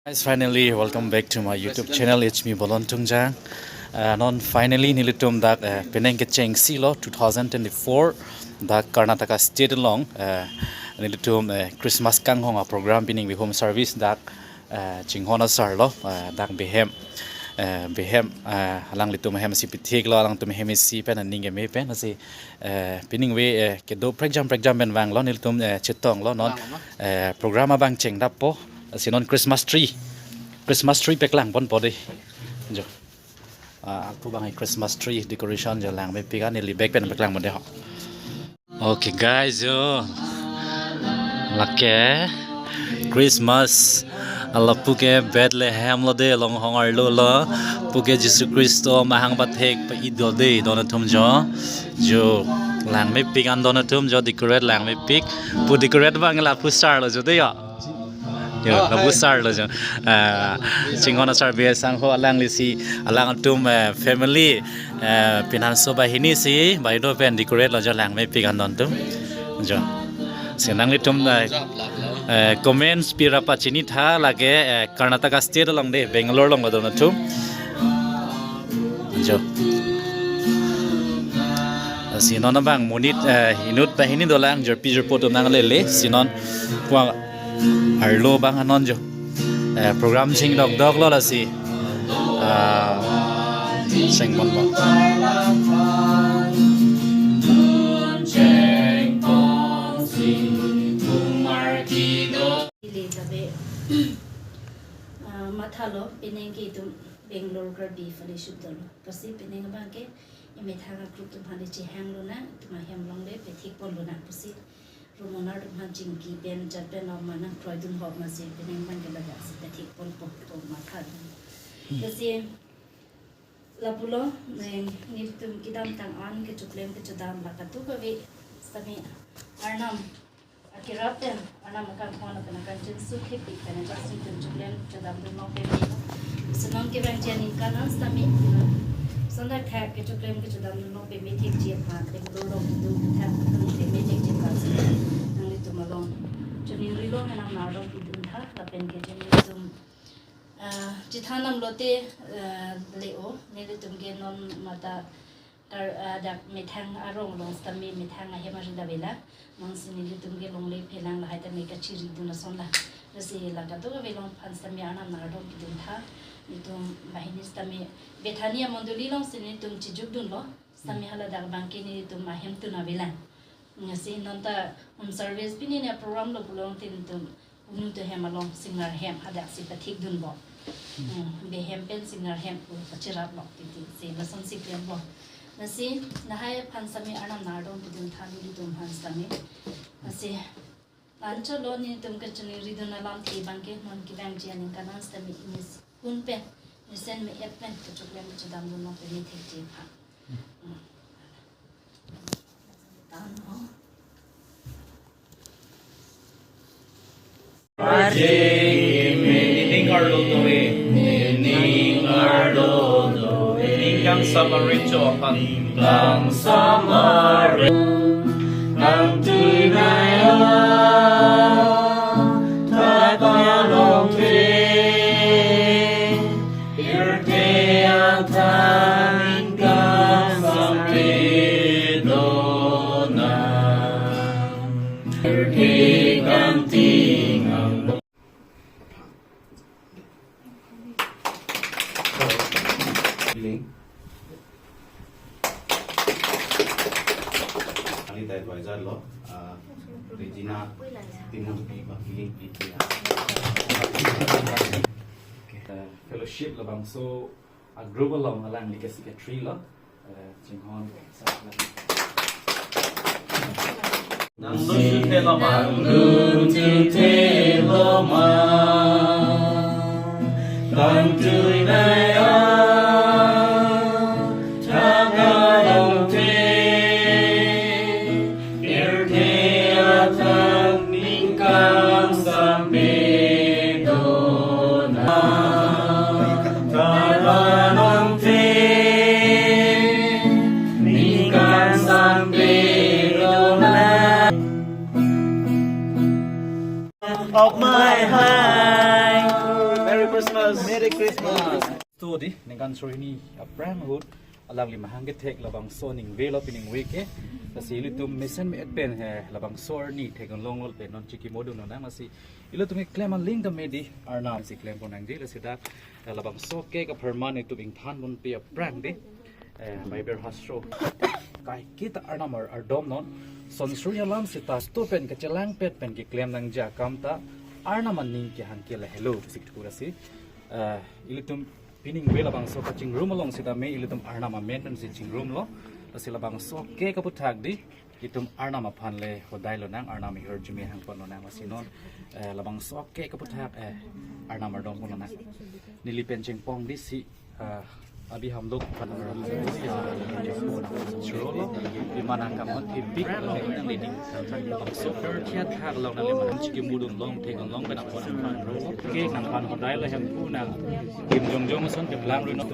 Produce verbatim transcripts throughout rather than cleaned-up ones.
Guys, finally, welcome back to my YouTube channel, H M Bolon Tungjang. Uh, non finally, nelitum dak uh, penang kechengsi lo two thousand twenty-four, dak Karnataka State along, uh, nelitum uh, Christmas kanghong a program pining bi home service dak uh, chinghon asar lo, uh, dak behem, uh, behem uh, alanglitum hem si pithik lo, alangtum hem si pen aning keme pen asi, uh, pining we uh, kedo prekjam prekjam pen vang lo, nelitum uh, chetong lo non, uh, program abang chengdap po, si non Christmas tree, Christmas tree peklang pon po de. Jo. Ah, ako bang Christmas tree decoration jo langmepik an, neli bag pen peklang mo de ho. Okay guys, jo. Lake Christmas. Ala puke Bethlehem lo de, longhong arlo lo. Puke Jisu Kristo mahang pathek pa ido de, don atum jo. Jo. Langmepik an don atum jo, decorate langmepik. Pu decorate bang la pu sar lo jo de ya. Jo, lapu sar lo jo. Ah, chinghon asar bi sang ho alangli si, alang atum eh, family eh, pinanso bahini si, baido pen decorate lo jo langmepik an don atum. Jo. Si nanglitum eh, eh, comments pira pachini tha lake eh, Karnataka State along de, Bangalore along lo don atum. Jo. Si non abang monit eh, inut bahini dolang, jorpi jorpo atum nanglele, si non puang arlo bang anon jo. Eh, program chingdok dok lo lasi. Ah, cheng pon lo. Ile tabe, ah, mathalo penang ke itum Bangalore Karbi Fellowship dolo. Pasi penang abang ke imethang a group atum hali chehang lo na, itum ahem along le pethik pon lo na pasi. Romonar atum han chingki pen chat pen ok manang kroidun hop masi penang abang ke lajasi pethik pon po, po matha. Pasi lapulo, neng nelitum kedamtang an kechoklem kechodam la kadokave sami Arnam akirap pen, Arnam akanghon pen akangjinso thepik pen ajak si itum choklem chodam dun long peme. Senon kevangji aningkan an sami, sonda thak kechoklem kechodam dun long peme thekji aphan, pen dolo itum thak dun peme thekji aphan si nanglitum along choningri long, henam nang arong pidun tha, lapen ke choningritum ah, chethan nam lote, ah, le-o, nelitum ke non mata kar, ah, dak methang arong along sitame methang ahem ari davela. Nonsi nelitum ke longle phelang lahai tame kachiri dun ason la. Lasi la kadokave along aphan sitame Arnam nang ardom pidun tha. Nelitum banghini sitame Bethania mondoli along si nelitum chijuk dunlo. Sitame hala dak abang ke nelitum ahem tun avela. Lasi non ta home service pini ne program lo pulote nelitum unu to hem along Singnar hem hadak si pathik dunbom. Hmm, behem pen Singnar hem pu pachirap lok titi si lason si klem bom. Lasi lahai aphan sitame Arnam nang ardom pidun tha nelitum aphan sitame. Lasi anchot lo nelitum kachiningri dun alamthe abang ke non kevangji aningkan an sitame inis un pen, mesen me-et pen kechoklem kechodam dun long peme thekji aphan. Hmm. Tan ho. Nining arlo dove, nining arlo dove, ningkan samarincho aphan. Ningkan samarincho aphan. Nangtui naya, ta kalongthe, pirthe athan ningkan sampe dona. Pirthe kanting ang. Healing. Ani ta advisor lo, ah, Regina Timothy ba healing P T ya. Okay. Fellowship labangso a group along alangli ke secretary lo, eh, chinghon. Nangdun tuthe loma. Nangdun tuthe loma. Nangtui naya, ta kalongthe, pirthe athan ningkan sampe dona. Ta kalongthe, ningkan sampe dona. Of my high. Christmas. Merry Christmas. Todi, ningkan suri hini aphrang ahut, alangli mahang kethek labangso aningve lo piningve ke. Lasi ilitum mesen me-et pen he labangso arni thekdun longlo pen non chikimodun lonang, lasi ilitum keklem aling tame di Arnam si klempon nangji, lasi dak, eh, labangso ke kapharman itum ingthan ponpe aphrang di, eh, Bible hastro kaiketa Arnam ar-, ardom non, son suri alam seta sto pen kachelangpet pen keklem nangji akam ta Arnam aning kehang ke lahelo si kethur asi. Eh, ilitum piningve labangso kachingrum along sitame ilitum Arnam amen pensi chingrumlo. Lasi labangso ke kaputhak di itum Arnam aphan le hodai lonang, Arnam ihor jumi hangpon lonang, lasi non, eh, labangso ke kaputhak, eh, Arnam ardom pon lonang. Neli pen chengpong di si, ah, abiham lok pan churolo, iman angkam hon ipik, so, thirtieth thak along nangli man chikimodun long, thekdun long pen apot nangphan rolo. Ke nangphan hodai le hemphu nang kim jongjong ason keplang ri non,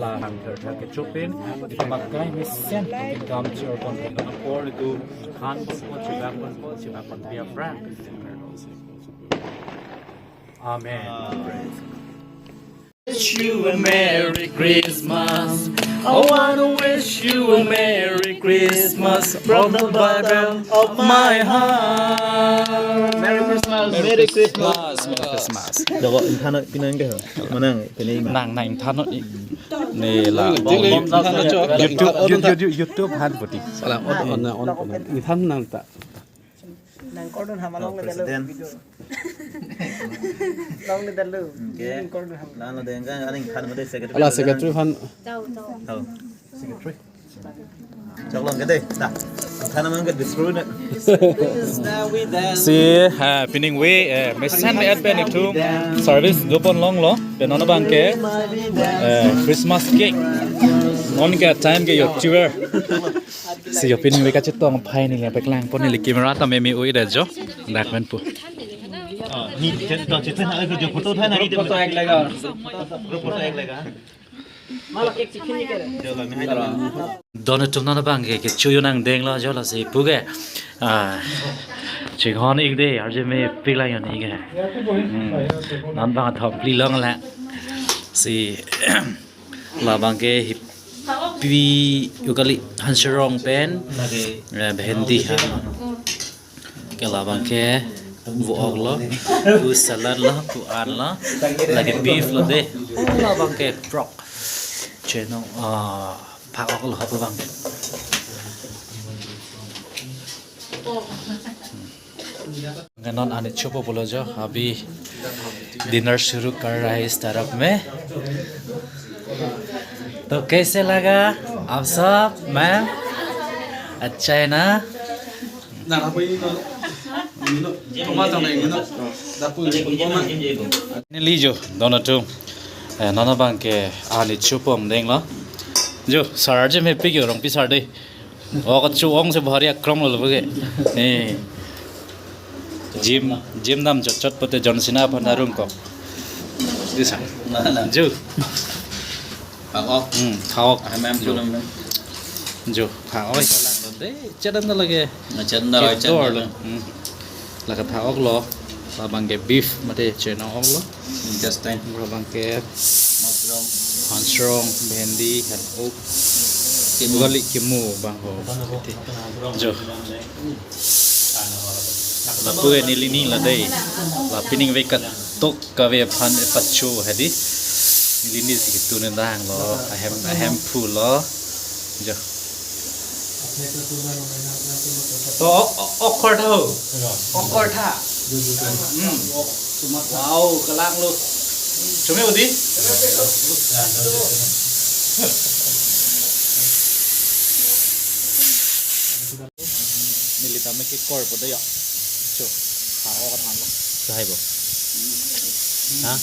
la hang thirtieth kecho pen, itum akai mesen itum kam chirpon pen non apor itum thanponpo, chibakponpo, chibakponpe aphrang. Amen. Wish you a Merry Christmas. I wanna wish you a Merry Christmas from the bottom of my heart. Merry Christmas. Merry Christmas. Merry Christmas. Jago inthano pinang ke ho. Manang pini ma. Nang nang inthano i. Ne la. Jing le inthano jo. YouTube, YouTube, YouTube, YouTube han poti. Salam on on on on. Inthan nang ta. Nang kordon hama long le dalo. President. Long le dalo. Okay. Nang kordon hama. Nang lo deng kan aning khan mate secretary. Ala secretary han. Tau, tau. Tau. Secretary. Chok long ke dei. Ta. Khan mang ke discreet na. Si, ha, piningve, eh, mesen me-et pen itum service dopon longlo. Pen non abang ke, eh, Christmas cake. Non ke time ke yo tiver. Si yo piningve kachetong phai neli paklangpon, neli camera tame me-o-i da jo. Dak pen pu. Ni chet to chet na jo photo tha na ni photo ek lega. Photo ek lega. Don atum non abang ke kecho yo nangdenglo jo, lasi pu ke. Ah. Chinghon ik dei, arje mepik lang yo ni ke. Hmm. Non abang thom phli long la. Si Labang ke hipi ukali hanserong pen, eh, bhendi ha. Ke labang ke vo-ok lo, pu salad lo, pu an lo, lake beef lo dei. Labang ke pork. Chenong, ah, phak-ok lo ha pu abang ke. Nonke non ani chopo pulo jo, abhi dinner shuru kar raha hai is taraf mein. To kaise laga aap sab, ma'am? Achha hai na? Neli jo, don atum. Eh, non abang ke ani chopom denglo. Jo, sir arje mepik yo, Rongpi sir dei. O, kachu-ong si bahari akrong lo lagi. Eh. Gym, gym dam chot chot pute John Cena aphan arum kok. Dei sir. Na, na. Jo. Phak-ok. Hmm, phak-ok. Ahem em jo. Phak-ok. Jo, phak-ok. Dei, chadan da lagi. Na, chadan da lagi, chadan da. Hmm. Lake phak-ok lo. Labang ke beef mate chenong-ok lo. Intestine. Labang ke mushroom, bhendi, han-ok. Kimu. Gali kimu abang ho. Jo. Lapu ke neli ni la dei. La piningve katok kave aphan epacho hedi. Neli ni si kitu nendang lo. Ahem, ahem phu lo. Jo. To, o, o, okhor tha ho. Okhor tha. Hmm. Wow, kalang lo. Chome udi? Neli tame kekor po dei ya. Cho. Ha, o, katang lo. Sai bo. Ha?